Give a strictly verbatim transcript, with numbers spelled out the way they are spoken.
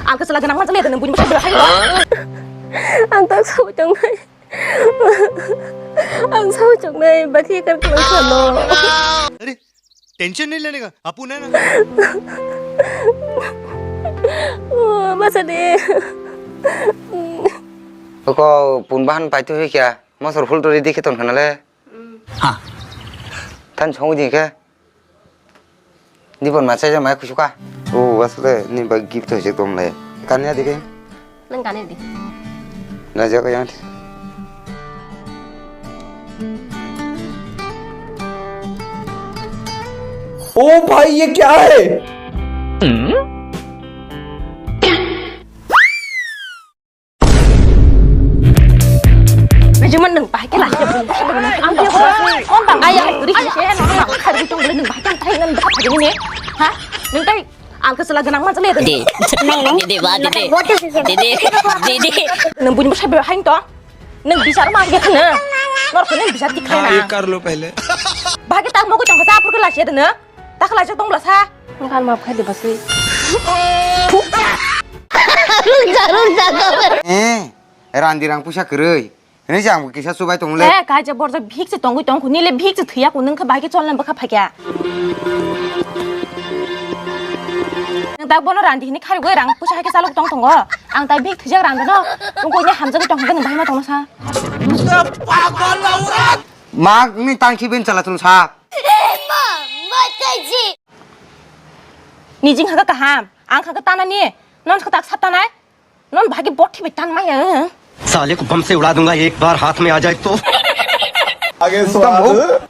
Ang kwchwla gwnang manjak le, nang buini bwsai belai hai. Ang tak sawi tongnai. Ang sawi tongnai, bakhi kar kwlwng sano. Are, tension nahi lene ka, apu na na. Oh, masa de. Ko pun bahan paitu hi kya? Mosor full to ready khe ton khana le. Ha. Tan chong di khe. Di bon ma chai jam mai kusuka. Oh, asle ni ba gift hoise tom le. Kanya di khe. Nang kanya di. Na ja ka yang. ओ भाई, ये क्या है? Naijwngmani nwng bahai khe lahi ya bwrwi. Ang khe horo, kon bang ai, ai, ri se, no, no, khari tong le nwng bahai khe ang thai nwng bahai thai ni. Ha? Nwng tai ang khe sala gwnang ma chale. Di. Didi, ba, didi. Didi, didi. Nwng buini bwsai bai hain to. Nwng bichar ma ge khna. Nor khna bichar ti khna. ये कर लो पहले। Bahai khe tak mo ko tong sa pur khe lahi ya de na. Takhlai chok tong bla sa. Ngan map khai de basui. Eh, randi rang puisa kwrwi. Hini jang kisa chubai tong le. Eh, kaija borja bhik se tongwi tong khuni le bhik se thwiya ko nung kha bai ke chol nan bwkha phakya. Nang tak bono randi hini khari goi rang puisa hai ke chalok tong tongo. Ang tai bhik thwijak randi no. Ungko ni hamjagwi tong hangke nang bahima tong sa. Mak ni tang si ben chala tung sa. Nijing haga kaham, ang haga tanani, non haga tak sat tanai, non bagi bot thibi tan maya. साले को बम से उड़ा दूंगा एक बार हाथ में आ जाए तो। आगे स्वाद।